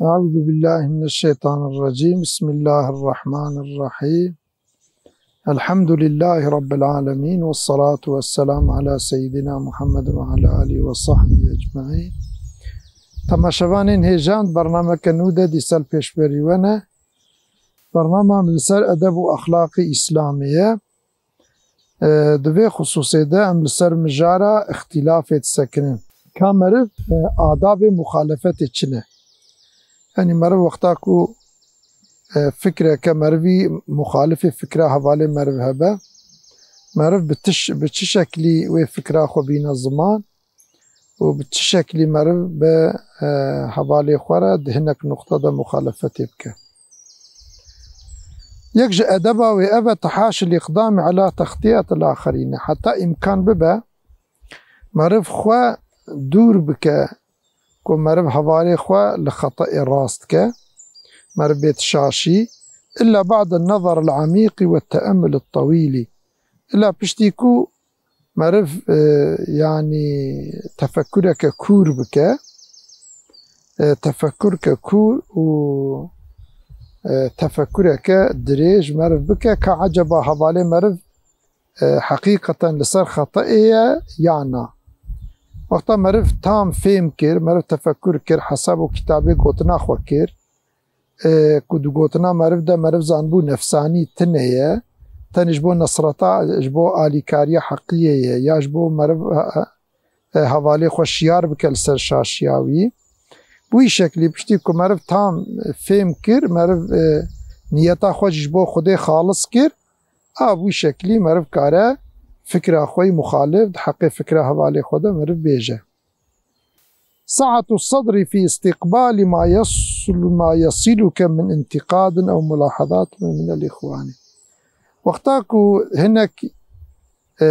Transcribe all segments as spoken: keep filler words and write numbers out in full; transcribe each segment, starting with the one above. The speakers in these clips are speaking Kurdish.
أعوذ بالله من الشيطان الرجيم. بسم الله الرحمن الرحيم. الحمد لله رب العالمين، والصلاة والسلام على سيدنا محمد وعلى آله وصحبه أجمعين. Temaşevanên hêja, bernameke nû de dîsa li pêşberî we ne. Bernama min li ser edeb û exlaqê Îslamê ye. E, di vê xisûsê de em li ser mijara îxtîlafê disekinin. Ka meriv, e, adabê muxalefetê çi ne? Yanî meriv wexta ku, e, fikreke merivî muxalifê fikra hevalê meriv hebe, meriv bi tiş-, bi çi şeklî wê fikra xwe bîne ziman û bi çi şeklî meriv bi, e, hevalê xwe re di hinek nuqta de muxalefetê bike? Yek ji edeba wê ev e, tehaşil îqdamê ala textiyetil axerîne. Heta îmkan bibe, meriv xwe dûr bike ku meriv hevalê xwe li xetayê rast ke, meriv bêt şaşî, illa ba'de nezar el-emîqî ve te'emmul el-tewîlî. Illa piştî ku meriv, e, yanî tefekkureke kûr bike, e, tefekkurke kûr û, e, tefekkureke dirêj meriv bike ka eceba hevalê meriv, e, heqîqeten li ser xetayê ye ya na. Wexta meriv tam fêm kir, meriv tefekkur kir, hesab û kitabê gotina xwe kir, e, ku di gotina meriv de meriv zanibû nefsanî tune ye, tenê ji bo nesreta, ji bo alîkariya heqiyê ye, ya ji bo meriv, e, e, hevalê xwe şiyar bike li ser şaşiya wî. Bi wî şeklî piştî ku meriv tam fêm kir, meriv, e, niyeta xwe jî ji bo Xwedê xalis kir, a bi wî şeklî meriv kare fikra xwe yî muxalif di heqê fikra hevalê xwe de meriv bêje. Saatu sadri fi istiqbali ma yasl-, ma yasiluke min intiqadin ew mulahazat min el-îxwani. Wexta ku hinek, e,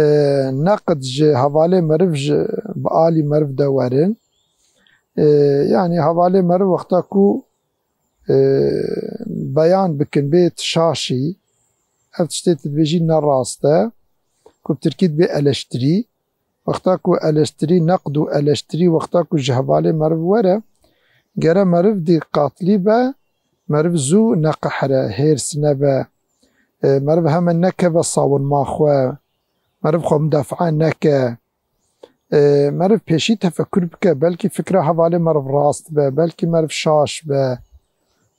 neqd ji hevalê meriv ji bi alî meriv de werin, e, yanî hevalê meriv wexta ku, e, beyan bikin bê şaşî, ev tiştê tu dibêjî ne rast e, ku bi tirkî dibê eleştirî. Wexta ku eleştirî, neqd û eleştirî wexta ku ji hevalê meriv were, gere meriv dîqatlî be, meriv zû neqehre, hêrs nebe, e, meriv heme nekeve sawinma xwe, meriv xwe mudafaa neke. E, meriv pêşî tefekkur bike, belkî fikra hevalê meriv rast be, belkî meriv şaş be.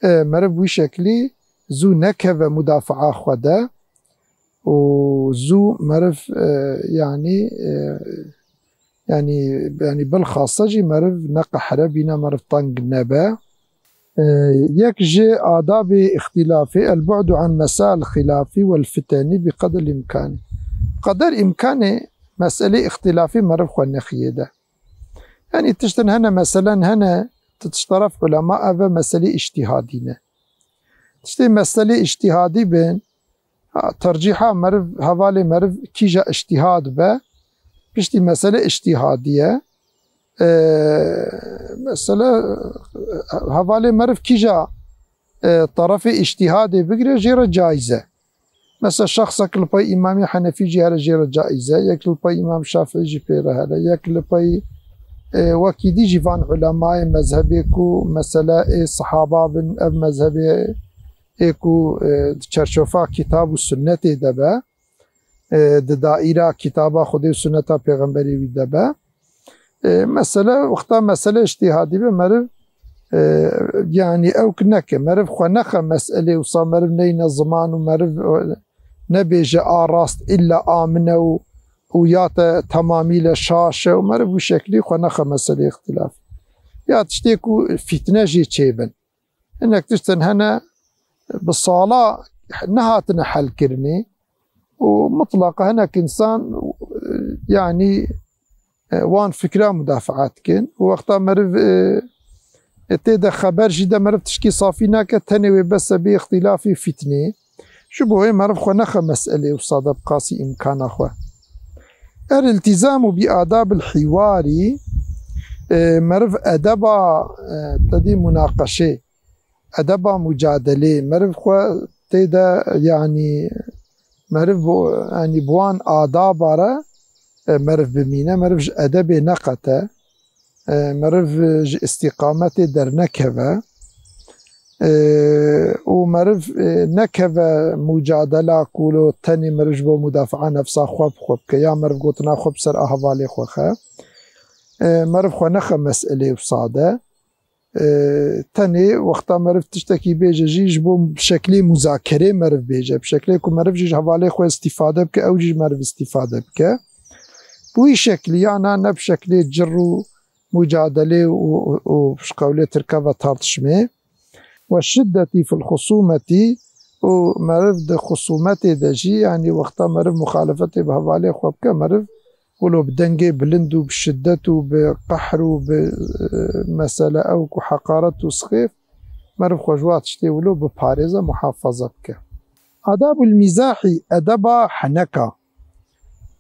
E, meriv wî şeklî zû nekeve mudafaa xwe de û zû meriv, e, yanî, e, yanî, yanî bilxasa jî meriv neqehre, bîna meriv teng nebe. E, yek ji adabê îxtîlafê, el-bu'du an mesail xilafî wel fitenî bi qedr îmkanî. Qeder îmkanê meselê îxtîlafî meriv xwe nexiyê de. Yanî tiştin hene, meselen hene, tu tişteref ulema, ev e meselê îctîhadî ne. Tiştê meselê îctîhadî bin, ha, tercîha meriv, hevalê meriv kîja îctîhad be, piştî mesele îctîhadî ye. E, mesele, e, hevalê meriv kîja, e, terefê îctîhadê bigire, jê re caiz e. Mesela şexsek li pey Îmamê Henefî jî here, jê re caiz e, yek li pey Îmam Şafîî jî pê re here, yek li pey, e, wekî dî jî van ulemayê mezhebê ku mesele ê sehaba bin, ev mezhebê ê ku, e, di çerçofa kitab û sunnetê de be, e, di daîra kitaba Xwedê û sunneta pêxemberê wî de be. E, mesele, wexta mesele îctîhadî be, meriv, e, yanî ew ki neke, meriv xwe nexe meselê, wisa meriv neyne ziman û meriv, e, nebêje a rast îlla a min e û, û ya te temamîle şaş e û meriv wî şeklî xwe nexe meselê îxtîlafî. Ya tiştê ku fîtne jê çêbin. Hinek tiştin hene bi sala nehatine helkirinê û mitlaqa hinek însan, e, yanî, e, wan fikra mudafaa dikin û wexta meriv, e, e, tê de xeber jî de meriv tişkî safî nake, tenê wê bes e bê îxtîlafî fîtnê. Ji bo wê meriv xwe nexe meselê û sade bi qasî îmkana xwe. El-iltizamu bi adabil hiwarî, e, meriv edeba, e, tedî munaqeşê, edeba mucadelê, meriv xwe tê de, yanî meriv bo, yanî bi wan adaba re, e, meriv bimîne, meriv ji edebê neqete, e, meriv ji îstîqametê dernekeve. E, û meriv, e, nekeve mucadela ku lo tenê meriv ji bo mudafaa nefsa xwe bi xwe bike, ya meriv gotina xwe bi ser a hevalê xwe xe. E, meriv xwe nexe meselê wisa de. E, tenê wexta meriv tiştekî bêje jî ji bo bi şeklê muzakerê meriv bêje. Bi şeklê ku meriv jî ji hevalê xwe îstîfade bike, ew jî ji meriv îstîfade bike. Bi wî şeklî ya na ne bi şeklê cir û mucadelê û, û, û ji qewlê tirke ve tartişmê. Ve şiddetî fil xusumetî û meriv di xusumetê de jî, yanî wexta meriv muxalefetê bi hevalê xwe bike, meriv wilo bi dengê bilind û bi şiddet û bi qehr û bi, e, mesele ew ku heqaret û sixêf, meriv xwe ji wa tiştê wilo biparêze, muhafaza bike. Adabul mîzahî, edeba heneka.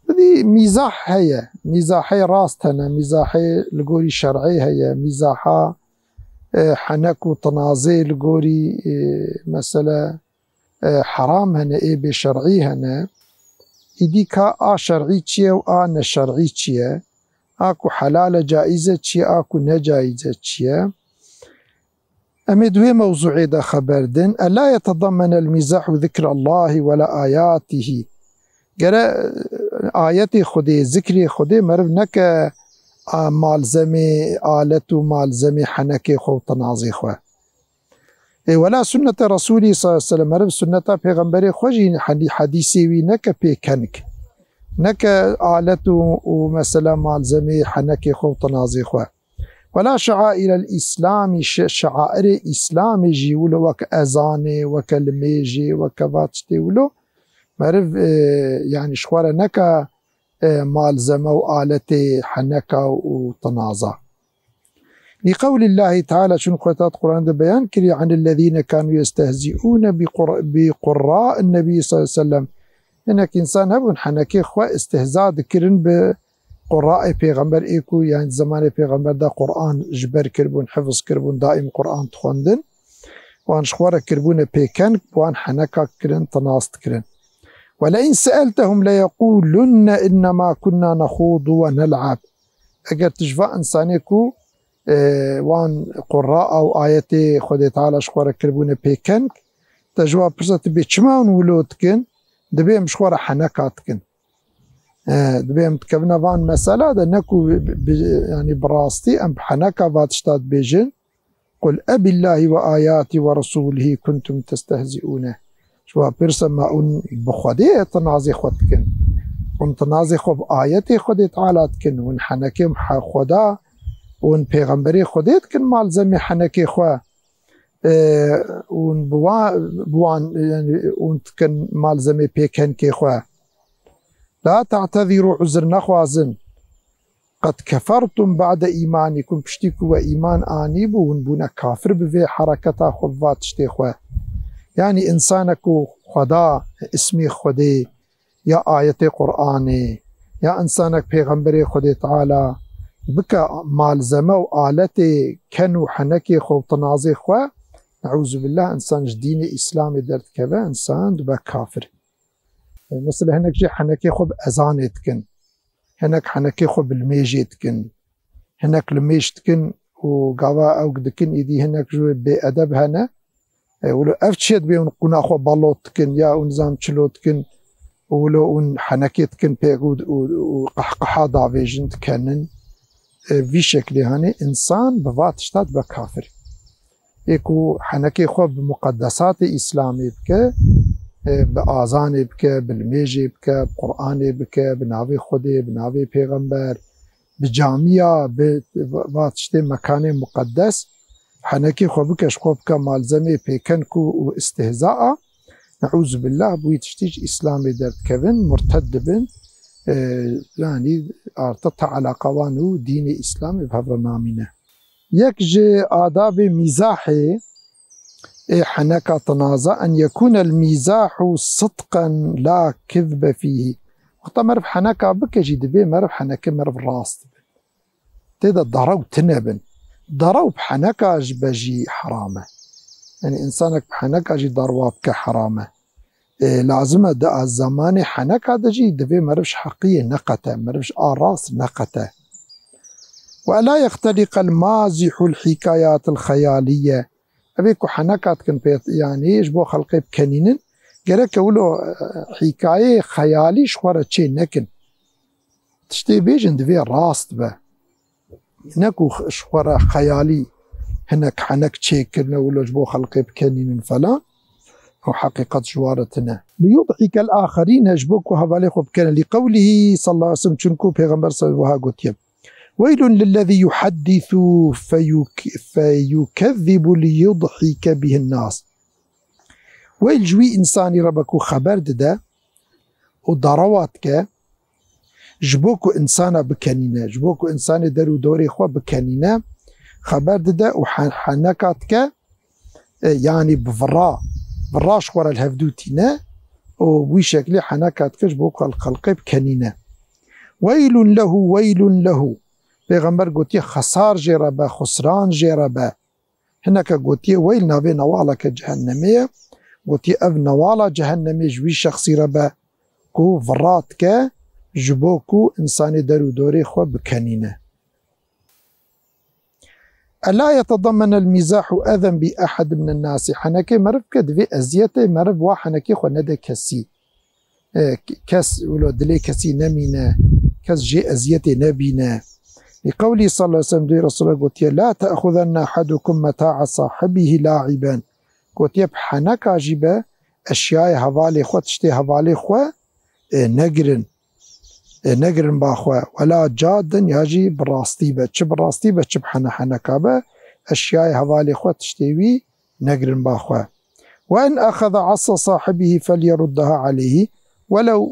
Bidî mîzah heye. Mîzahê rast hene, mîzahê li gorî şer'ê heye, mîzaha, e, henek û tinazê li gorî, e, mesele, e, heram hene, ê bê şer'î hene. Îdî ka a şer'î çi ye û a ne şer'î çi ye? A ku helal e, caiz e çi ye, a ku ne caiz e çi ye? Em ê di wê mewzûê de xeber din. Ela yetedammenel mîzahu zikrallahî wela ayatihî. Gere, e, ayetê Xwedê, zikrê Xwedê meriv neke, a, malzemê, alet û malzemê henekê xwe û tinazê xwe. Ê wela sunnete Resûlî sallallahu aleyhi ve sellem, meriv sunneta pêxemberê xwe jî, hedî-, hedîsê wî neke pêkenk. Neke alet û, û mesela malzemê henekê xwe û tinazê xwe. Wela şeaîrel îslamî, şe-, şeairê îslamê jî wilo wek ezanê, weke limêjê, weke va tiştê wilo. Meriv, e, yanî ji xwe re neka, e, malzeme û aletê heneka û tinaza. Li qewlillahî teala, çun Xweda di Qur'an de beyan kirî, anillezîne kanu yestehzîûne bi qur-, bi qurra'in nebî sallallahu aleyhi ve sellem. Hinek însan hebûn henekê xwe istihza dikirin bi qurra'ê pêxember, ê ku, yani, zemanê pêxember de Qur'an ji ber kiribûn, hifz kiribûn, daîm Qur'an dixwendin. Wan ji xwe re kiribûne pêkenk, bi wan heneka kirin, tinas dikirin. Welein seeltehum leyeqûlunne innema kunna nexûdu ve nel'ab. Eger tu ji va insanê ku, e, wan qurra û ayetê Xwedê Teala ji xwe re kiribûne pêkenk, te ji wa pirse, tu bê çima hûn wilo dikin? Dibê em ji xwe re heneka dikin. E, dibê em dikevine van mesela de, ne ku bi, bi, yanî bi rastî em bi heneka va tişta dibêjin. Qul ebillahî ve ayatî ve resûlihî kuntum testehziûne. Ji wa pirse, ma hûn bi Xwedê tinazê xwe dikin? Hûn tinazê xwe bi ayetê Xwedê Teala dikin? Hûn henekê he-, Xweda, hûn pêxemberê Xwedê dikin malzemê henekê xwe? E, hûn bi wa-, bi wan, yani, hûn dikin malzemê pêkenkê xwe? La ta'tezîrû, uzr nexwazin. Qed kefertum ba'de îmanîkum, piştî ku we îman anîbû, hûn bûne kafir bi vê hereketa xwe, bi va tiştê xwe. Yanî, însanek ku Xweda, ismê Xwedê, ya ayetê Qur'anê, ya însanek pêxemberê Xwedê Teala bike malzeme û aletê ken û henekê xwe û tinazê xwe, neûzubillah, însan ji dînê Îslamê derdikeve, însan dibe kafir. Mesela, hinek jê henekê xwe bi ezanê dikin. Hinek henekê xwe bi limêjê dikin. Hinek limêj dikin û gava ew dikin, îdî hinek ji wê bêedeb hene. E, wilo ev çi ye, dibê hûn qûna xwe balot dikin ya hûn nizam çilo dikin û wilo hûn henekê dikin pêk û, û, û qehqeha davêjin, dikenin. E, vî şeklê, hani, însan bi va tişta dibe kafir. Ê ku henekê xwe bi muqeddesatê Îslamê bike, e, bi azanê bike, bi limêjê bike, bi Qur'anê bike, bi navê Xwedê, bi navê pêxember, bi camiya, bi va tiştê, mekanê muqeddes, henekê xwe bike, ji xwe bike malzemê pêkenk û, û istihza a, neûzubillah, bi wî tiştî ji Îslamê derdikevin, murted dibin, e, yanî artık te eleqa wan û dînê Îslamê bi hev re namîne. Yek ji adabê mîzahê ê heneka tinaza, en yekûnel mîzahu sidqen la kizbe fîhî. Wexta meriv heneka bike jî, dibê meriv heneke meriv rast bibe. Tê de dara û tine bin. Dara û bi heneka ji be jî heram e. Yanî, însanek bi heneka jî darwa bike, heram e. E, lazim e di a zemanê heneka de jî divê meriv ji heqiyê neqete, meriv ji a rast neqete. Ve la yexteliqel mazihul hikayatil xeyaliye. Evê ku heneka dikin pê, yanî ji bo xelqê bikenînin, gereke wilo, e, hîkayeyê xeyalî ji xwe re çê nekin. Tiştê bêjin divê rast be. Ne ku ji xwe re xeyalî hinek henek çêkirine wilo ji bo xelqê bikenînin falan. Ew heqîqet ji wan re tine. Liyudhike l-axerîne, ji bo ku hevalê xwe bikene. Li qewlihî sallallahu aleyhi ve sellem, çunku Pêxember sallallahu aleyhi ve sellem wiha gotiye. Weylun lillezî yuheddisu feyuk-, feyukezzibu liyudhike bihin nas. Weyl ji wî însanî re be ku xeber dide û darewa dike, ji bo ku însana bikenîne, ji bo ku însanê der û dorê xwe bikenîne, xeber dide û he-, heneka dike, e, yanî bi vira, vira ji xwe re li hevdû tîne û wî şeklî heneka dike ji bo ku xelqê bikenîne. Weylun lehu, weylun lehu. Pêxember gotiye, xesar jê re be, xusran jê re be. Hineke gotiye, weyl navê newaleke cehennemê ye. Gotiye, ev newala cehennemê ji wî şexsî re be ku vira dike, ji bo ku însanê der û dorê xwe bikenîne. Ela yetedammenel mîzahu ezen bi ehad minen nasi. Henekê meriv ke divê eziyetê meriv wa henekê xwe nede kesî. E, kes wilo dilê kesî nemîne, kes jê eziyetê nebîne. Li qewlî sallallahu aleyhi ve sellem, duyê Resulullah gotiye, "La te'xuzenne ahadukum meta'a sahibihi la'iben." Gotiye, bi heneka jî be, eşyayê hevalê xwe, tiştê hevalê xwe, e, negirin. E, negirin ba xwe. Wela cadden, ya jî bi rastî be. Çi bi rastî be, çi bi hene-, heneka be, eşyayê hevalê xwe, tiştê wî negirin ba xwe. Ve in axaza asa sahibî felyeruddaha aleyhî. Welew,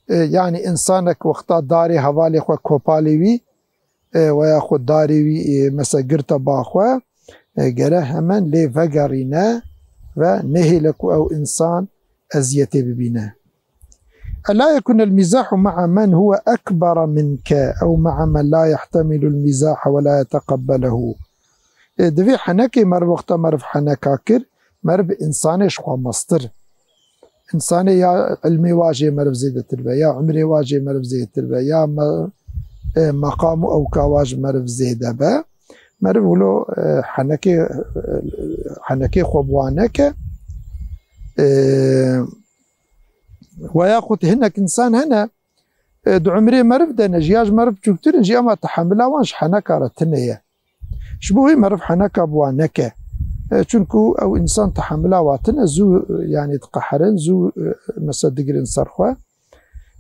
e, yanî însanek wexta darê hevalê xwe kopalê wî, e, veya xwe darê wî, e, mesela girte ba xwe, e, gere hemen lê vegerîne ve nehêle ku ew însan eziyetê bibîne. Ela yekun el mizahu ma'a men huve ekbara minke ew ma'a men la yehtemilul mizaha ve la yeteqebbelehu. E, divê henekê meriv wexta meriv heneka kir, meriv bi însanê ji xwe mestir. Însanê ya ilmê wa jê meriv zêdetir be, ya umrê wa jê meriv zêdetir be, ya me-, e, meqam û ewka wa ji meriv zêde be. Meriv wilo, e, henekê, e, henekê xwe bi wan neke. E, Ve yaxud hinek însan hene, e, di umrê meriv de ne, ji ya ji meriv biçûktir in jî, ema tehemila wan ji heneka re tune ye. Ji bo wê meriv heneka bi wan neke. E, çunku ew însan tehemila wa tune, zû, e, yanî diqeherin, zû, e, mesela digirin ser xwe.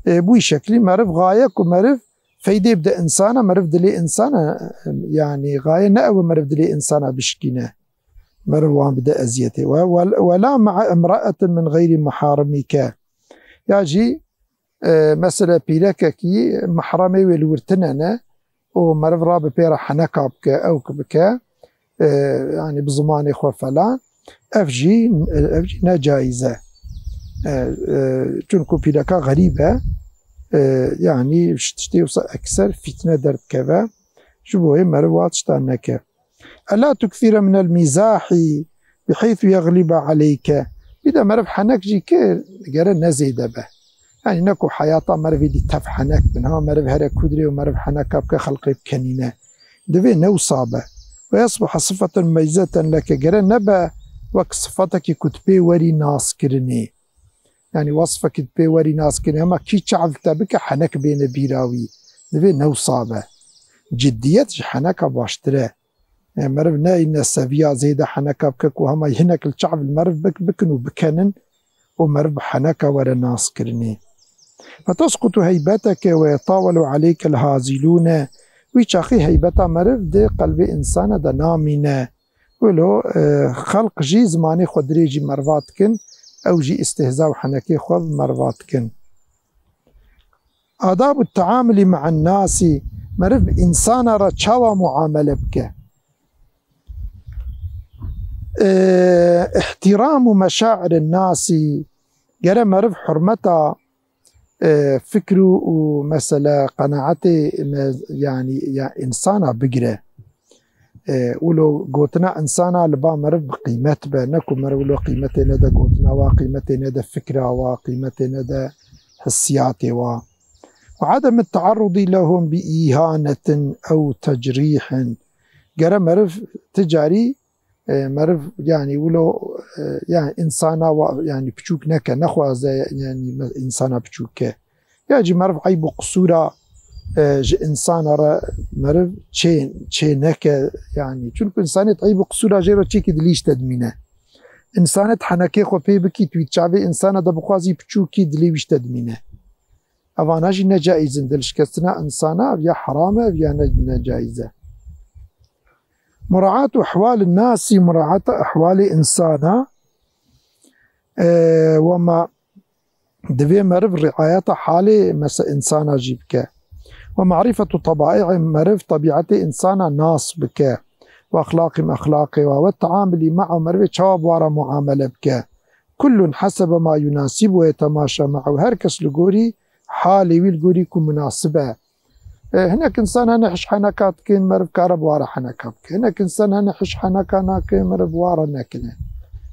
E, bi wî şeklî meriv gaye ku meriv feydê bide însana, meriv dilê însana, e, yanî gaye ne ew e meriv dilê însana bişkîne. Meriv wan bide eziyetê. Ve, ve, ve la ma'a imra'atin min gayri muharimike. Ya jî, e, mesela pîrekekî mehremê wê li wir tine ne û meriv rabe pê re heneka bike, ewk bike, e, yanî bi zimanê xwe falan. Ev jî, ev jî ne caiz e. E, e, çunku pîreka xerîb e. E, yanî ji tiştê wisa ekser fîtne derdikeve. Ji bo wê meriv wa tiştan neke. Ela tukthire minel mîzahî biheythu yeglibe aleyke. Bî de meriv henek jî kir, gere ne zêde be. Yanî ne ku heyata merivê dî tev henek bin. Ha meriv here kudrê û meriv heneka bike xelqê bikenîne. Divê ne wisa be. Ve yesbiha sifeten meyzeten leke. Gere nebe wek sifatekî ku tu pê werî naskirinê. Yanî wasfekî tu pê werî naskirinê. Hema kî çav li te bike henek bêne bîra wî. Divê ne wisa be. Ciddiyet ji heneka baştir e. E, meriv neyne seviya zêde heneka bike ku hema hinek li çav li meriv bik-, bikin û bikenin û meriv bi heneka were naskirinê. Fetasqutu heybeteke ve yetawelu aleyke lhazilûne. Wî çaxî heybeta meriv di qelbê însana de namîne. Wilo, e, xelq jî zimanê xwe dirêjî meriva dikin, ew jî îstihza û henekê xwe bi meriva dikin. Adabu teamulî me'en nasî, meriv bi însana re çawa muamele bike? E, îhtîram û meşa'irin nasî, gere meriv hurmeta, e, fikr û, û mesele qenaetê me-, yanî ya însana bigire. E, wilo gotina însana li ba meriv bi qîmet be, ne ku meriv wilo qîmetê nede gotina wa, qîmetê nede fikra wa, qîmetê nede hissiyatê wa. Ve adem tearrudî lehum bi îhanetin ew tecrîhin. Gere meriv ti carî E, meriv, yanî, wilo, e, yanî, însana wa, yanî, piçûk neke, nexwaze, yanî, me-, însana piçûk ke. Ya jî meriv eyb û qisûra, e, ji însana re meriv çê, çê neke, yanî, çunku însanêt eyb û qisûra jê re çêkî dilî ji te dimîne. Însanêt henekê xwe pê bikî, tu wî çavê însana de bixwazî piçûkî, dilê wî ji te dimîne. Evana jî ne caîz in, dilşikestina însana, ev ya heram e, ev ya ne, ne caîz e. Muraatu ehwalin nasi, muraata ehwalê însana, e, wema divê meriv riayeta halê mese însana jî bike. Ve marîfetu tebaî'î, meriv tebîetê însana nas bike. Ve exlaqîm, exlaqê wa. Ve teamulî me'ahu, merivê çawa bi wa re muamele bike. Kullun hesebe ma yunasîbu ve yetemaşa me'ahu. Her kes li gorî halê wî, li gorî ku munasib e. E, hinek însan hene hiş heneka dikin, meriv kare bi wa re heneka bike. Hinek însan hene hiş heneka nakin, meriv bi wa re nekine.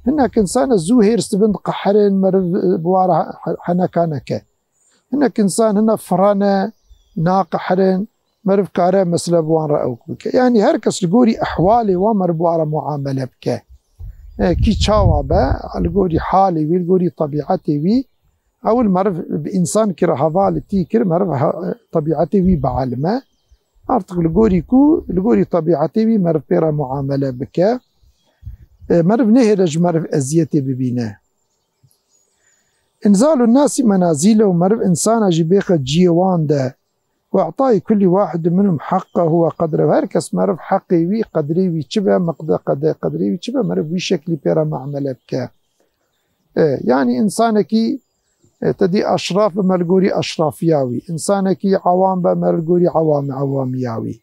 Hinek însan zû hêrs dibin, diqehirin, meriv, e, bi wa re he-, heneka neke. Hinek însan hene fira ne, naqihirin, meriv kare mesele bi wan re ewk bike. Yanî her kes li gorî ehwalê wan meriv bi wan re muamele bike. E, kî çawa be, li gorî halê wî, li gorî tebîetê wî, ewil meriv bi însankî re hevalîtî kir, meriv he-, tebîetê wî bielime. Artık li gorî ku, li gorî tebîetê wî meriv pê re muamele bike. E, meriv nehêle ji meriv eziyetê bibîne. Înzalu nasi menazîlehu, meriv însana jî bêxe ciyê wan de. Ve i'tayî kullî wahidin minhum heqqehu ve qedrehu. Her kes meriv heqê wî, qedrê wî çi be, miqde-, qede-, qedrê wî çi be, meriv wî şeklî pê re muamele bike. E, yanî însanekî, e, te dî eşraf be, meriv gorî eşrafiya wî. Însanekî ewam be, meriv gorî ewam-, ewamiya wî.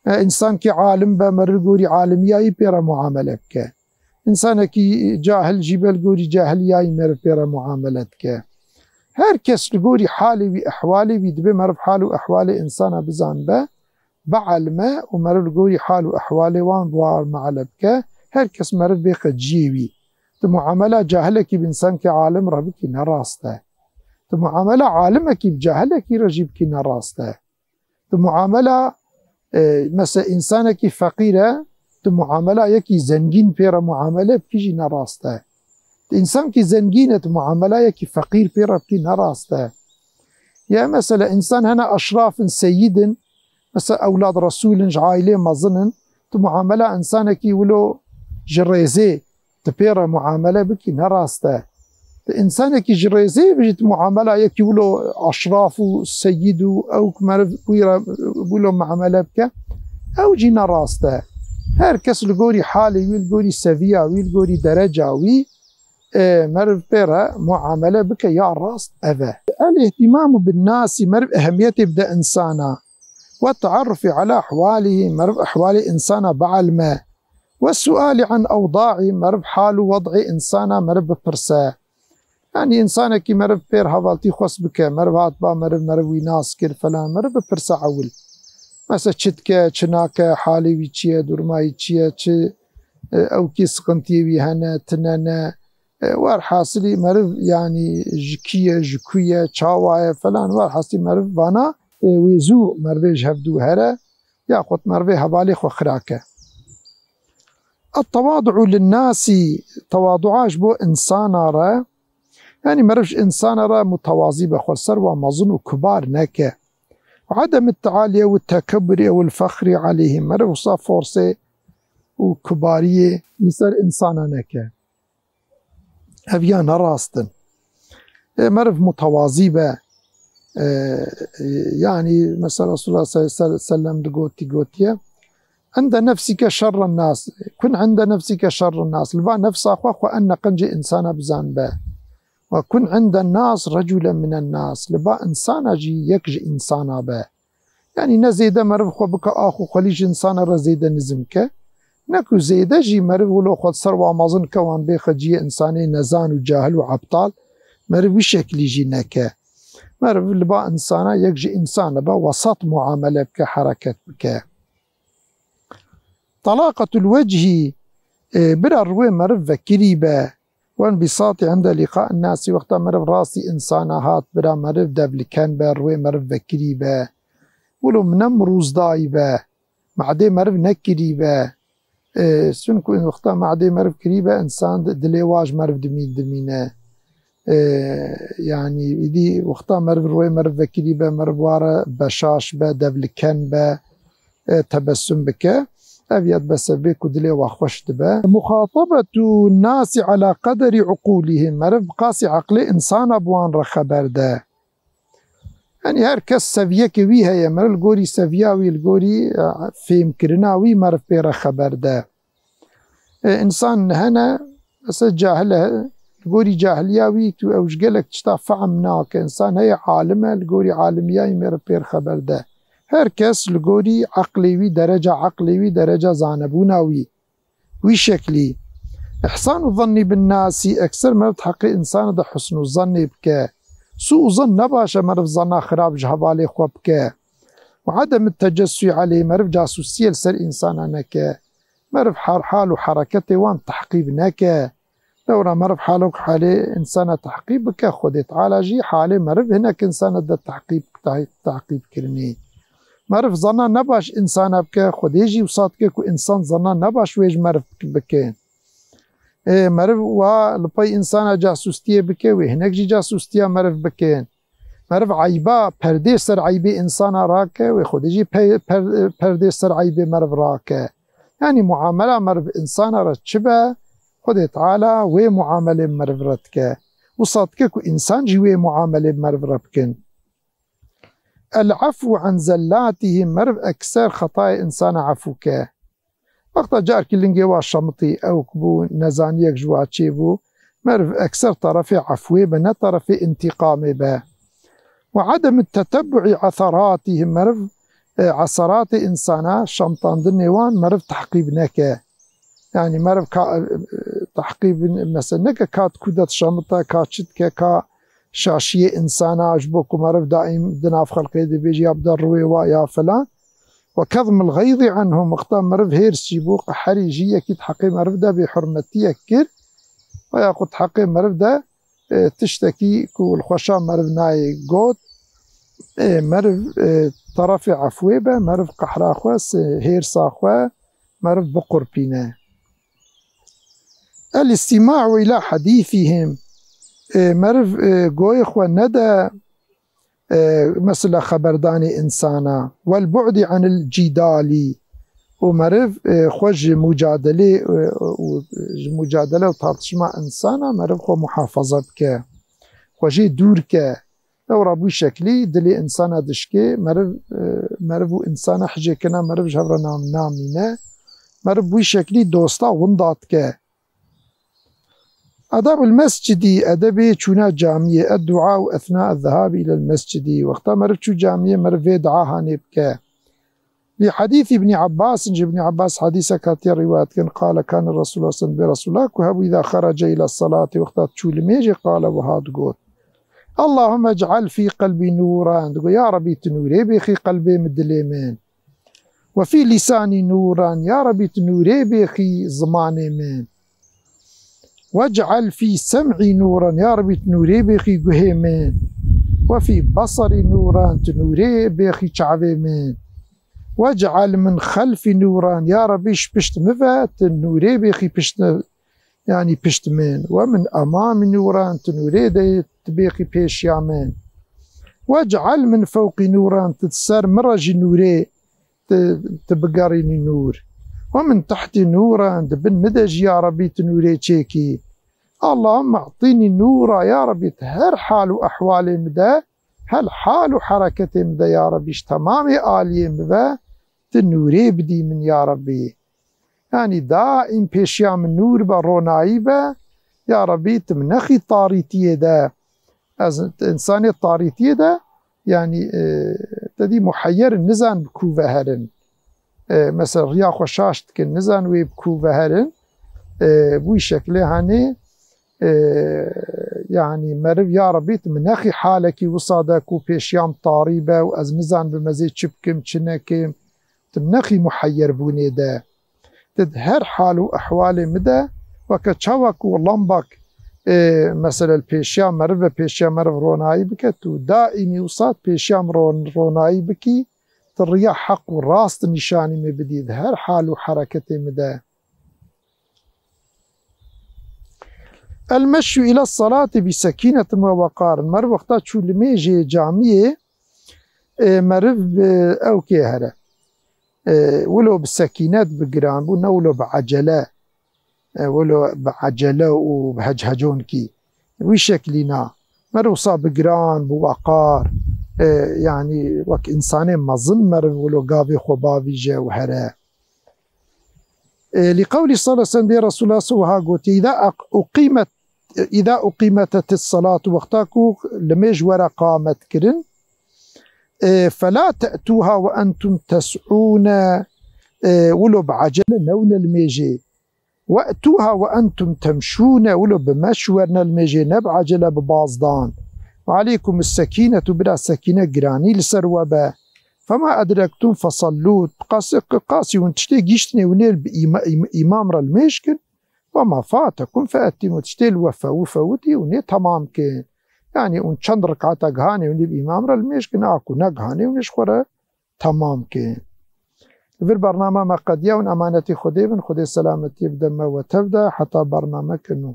E, însankî alim be, meriv gorî alimiya wî pê re muamele bike. Însanekî cahil jî be, li gorî cahiliyayî meriv pê re muamele dike. Her kes li gorî halê wî, ehwalê wî, dibê meriv hal û ehwalê însana bizanibe, bielime û meriv li gorî hal û ehwalê wan bi wan muamele bike. Her kes meriv bêxe ciyê wî. Tu muamela cahilekî bi însankî alim re bikî, ne rast e. Tu muamela alimekî bi cahilekî re jî bikî, ne rast e. Tu muamela, e, mesela însanekî feqîr e, tu muamela yekî zengîn pê re muamele bikî jî ne rast e. Tu însankî zengîn e, tu muamela yekî feqîr pê re bikî ne rast e. Ya mesela însan hene eşraf in, seyîd in, mesela ewlad resûl in, ji aîlê mezin in, tu muamela însanekî wilo ji rêzê tu pê re muamele bikî, ne rast e. Tu însanekî ji rêzê bijî, tu muamela yekî wilo eşraf û seyîd û ew ku meriv wî re wilo muamele bike, ew jî ne rast e. Her kes li gorî halê wî, li gorî seviya wî, li gorî dereca wî, e, meriv pê re muamele bike ya rast ev e. El ihtimamu bin nasî, meriv ehemiyetê bide însana. Ve tearrufi ala ehwalihî, meriv ehwalê însana bielme. Ve sualî an ewdaî, meriv hal û wed'ê însana meriv bipirse. Yanî însanekî meriv pêr hevaltî xwest bike, meriv hat ba meriv, meriv wî nas kir falan, meriv bipirse ewil. Mesela çi dike, çi nake, halê wî çi ye, duruma wî çi ye, çi, e, ew kî siqintiyê wî hene, tine ne. E, werhasilî meriv, yanî ji kî ye, ji ku ye, çawa ye falan, werhasilî meriv vana, e, wê zû merivê ji hevdû here, yaxud merivê hevalê xwe xira ke. At-tewadu'u lin-nasi, tewadua ji bo însana re, yanî meriv ji însana re mutewazî be, xwe li ser wan mezin û kibar neke. Ve adem tealî ew tekebburî ew fexrî aleyhim, meriv wisa forsê û kibariyê li ser însana neke. Ev ya ne rast in. Ê meriv mutewazî be. E, e, yanî mesela Resulullah sallallahu aleyhi ve sellem digotî, gotiye, "Inde nefsike şerren nas, kun inde nefsike şerren nas." Li ba nefsa xwe, xwe enne qencê însana bizanbe. "Ve kun inde nas reculen minen nas." Li ba însana jî yek ji însana be. Yanî ne zêde meriv xwe bike ax û xwelî ji însana re zêde nizm ke, ne ku zêde jî meriv wilo xwe li ser wan mezin ke, wan bêxe ciyê însanê nezan û cahil û ebtal, meriv wî şeklî jî neke. Meriv li ba însana yek ji însana be, wesat muamele bike, hereket bike. Talaqetul wechî, e, bira rûyê meriv vekirî be. Wen bîsatî inde lîqa nasî, wexta meriv rastî însana hat, bira meriv devliken be, rûyê meriv vekirî be. Wilo min ne mirûzdayî be, madê meriv nekirî be. E, çunku wexta madê meriv kirî be, insan di-, dilê wa ji meriv dimî-, dimîne. E, yanî, îdî wexta meriv rûyê meriv vekirî be, meriv wa re beşaş be, devliken be, e, tebessum bike. Ev ya dibe sebebê ku dilê wa xweş dibe. Muxatabetu nasi ala qederi uqulihim. Meriv bi qasî eqlê insana bi wan re xeber de. Yanî her kes seviyekê wî heye, meriv li gorî seviya wî, li gorî, e, fêmkirina wî meriv pê re xeber de. E, însan hene, mesela cahil e, li gorî cahiliya wî tu ew ji gelek tişta fehm nake. Însan heye alim e, li gorî alimiya wî meriv pê re xeber de. Her kes li gorî eqlê wî, dereca eqlê wî, dereca zanebûna wî. Wî şeklî. Îhsanu zannî bin nasî, ekser meriv di heqê însana de husnû zannê bike. Sû û zann ne baş e meriv zanna xirab ji hevalê xwe bike. Û edem tecessû aleyh, meriv casûsiyê li ser însana neke. Meriv her hal û hereketê wan tehqîb neke. Lewra meriv hal û halê însana tehqîb bike, Xwedê Teala jî halê meriv hinek însana de tehqîb, teh-, tehqîb kirinê. Meriv zanna nebaş însana bike, Xwedê jî wisa dike ku însan zanna nebaş wê ji meriv bike. Ê, meriv wa li pey însana casûstiyê bike, wê hinek jî casûstiya meriv bikin. Meriv eyba, perdê ser eybê însana rake, wê Xwedê jî pe-, per-, perdê ser eybê meriv rake. Yanî muamela meriv însana re çi be, Xwedê Teala wê muamelê meriv re dike. Wisa dike ku însan jî wê muamelê meriv re bikin. El-efû an zellatihim, meriv ekser xetayê însana efû ke. Wexta carekî lingê wa şemitî, ew ku bû nezaniyek ji wa çêbû, meriv ekser terefê efwê be, ne terefê întîqamê be. Ve edem tetebbu'i eseratihim, meriv, e, eseratê însana, şemtandinê wan, meriv tehqîb neke. Yanî meriv ka, e, e, tehqîb, mesela neke ka ku de dişemite, ka çi dike, ka şaşiyê însana, ji bo ku meriv daîm di nav xelkê de bêjî ya bide rûyê wa ya filan. Ve kezmil xeyzî anhum, wexta meriv hêrs jî bû, qeherî jî yekî di heqê meriv de bêhurmetiyek kir, ve ya ku di heqê meriv de, e, tiştekî ku li xweşa meriv nayê got, e, meriv, e, terefê efwê be, meriv qehra xwe, se-, hêrsa xwe, meriv biqurpîne. El-îstîma'u îlâ hedîsîhim. E, meriv, e, goyê xwe nede, e, mesela xeberdanê însana. Wel-bu'dî anil cîdalî. Û meriv, e, xwe ji mucadelê, e, û ji mucadele û tartişma însana meriv xwe muhafaza bike. Xwe jê dûr ke. Lewra bi wî şeklî dilê însana dişkê, meriv, e, meriv û însana hicê kena, meriv ji hev re nam-, namîne. Meriv bi wî şeklî dosta winda dike. Adabul mescidî, edebê çûna camiyê, eddu'a û ethna ezzehabi ilel mescidî. Wexta meriv çû camiyê, meriv vê dua hanê bike. Li hadîs Îbnî Abbas, ji Îbnî Abbas hadîsek hatiye rîwayet kirin, qale kane Resulullah sallallahu aleyhi ve sellem, bê Resulullah ku hebû îza xerece île salati, wexta çû li mêjê, qale wiha digot. Allahümme ec'al fî qelbî nûran. Digo, ya Rebî, tu nûrê bêxî qelbê min, dilê min. Ve fî lîsanî nûran. Ya Rebî, tu nûrê bêxî zimanê min. Vec'al fî sem'î nûran. Ya Rebî, tu nûrê bêxî guhê min. Ve fî besarî nûran. Tu nûrê bêxî çavê min. Vec'al min xelfî nûran. Ya Rebî, ji pişt min ve tu nûrê bêxî pişt, yanî pişt min. Ve min emamî nûran, tu nûrê de tu bêxî pêşiya min. Vec'al min fewqî nûran, tu di ser min re jî nûrê, tu, tu bigerînî nûr. Ve min tehtî nûran, di bin min de jî ya Rebî tu nûrê çêkî. Allahümme e'tînî nûra, ya Rebî tu her hal û ehwalê min de, her hal û hereketê min de ya Rebî ji temamê aliyê min ve tu nûrê bidî min ya Rebî. Yanî daîm pêşiya min nûr be, ronayî be. Ya Rebî, tu min nexî tarîtiyê de. Ez însanê tarîtiyê de, yanî, e, te dî muheyyer in, nizan bi ku ve herin. E, mesela riya xwe şaş dikin, nizan wê bi ku ve herin. E, bi wî şeklê hanê, e, yanî meriv, ya Rebî, tu min nexî halekî wisa de ku pêşiya min tarî be û ez nizan bim ez ê çi bikim, çi nekim. Tu min nexî muheyyer bûnê de. Tu di her hal û ehwalê min de, weke çawa ku lambak, e, mesela li pêşiya meriv ve pêşiya meriv ronayî bike, tu daîmî wisa di pêşiya min ron-, ronayî bikî, tu riya heq û rast nîşanî min bidî di her hal û hereketê min de. El meşyu ila salati bi sekînetin ve waqarin. Meriv wexta çû limêjê camiyê, e, meriv bi ewkê here. E, wilo bi sekînet, bi giranbû, ne wilo bi ecele. E, wilo bi ecele û bi hecehecon kî. Wî şeklî na. Meriv wisa bi giran, bi waqar, e, yanî wek însanê mezin meriv wilo gavê xwe bavîje û here. E, li qewlî sallallahu aleyhi ve sellem, bê Resulullah wiha gotî, "Îza aq-, uqîmet, îza uqîmetetis salatu", wexta ku limêj were qamet kirin, e, "Fela te'tuha ve entum tes'ûne", e, wilo bi ecele newne limêjê. "We'tuha ve entum temşûne", wilo bi meş werne limêjê, ne bi ecele, bi bazdan. "Ve aleykumus sekînetu", bila sekîne, giranî li ser we be. "Fema edrektum fesallû", qasî, qasî hûn tiştê gîştinê hûn ê bi îma-, îma-, îmam re limêj kin. "Ve ma fatekum feetimu", tiştê li we few-, fewitî hûn ê temam kin. Yanî hûn çend rikata gihanê hûn ê bi îmam re limêj kin, a ku negihanê hûn ê ji xwe re temam kin. Vir bername me qediya, hûn emanetî Xwedê bin, Xwedê selametiyê bide me we tev de, heta bernameke nû.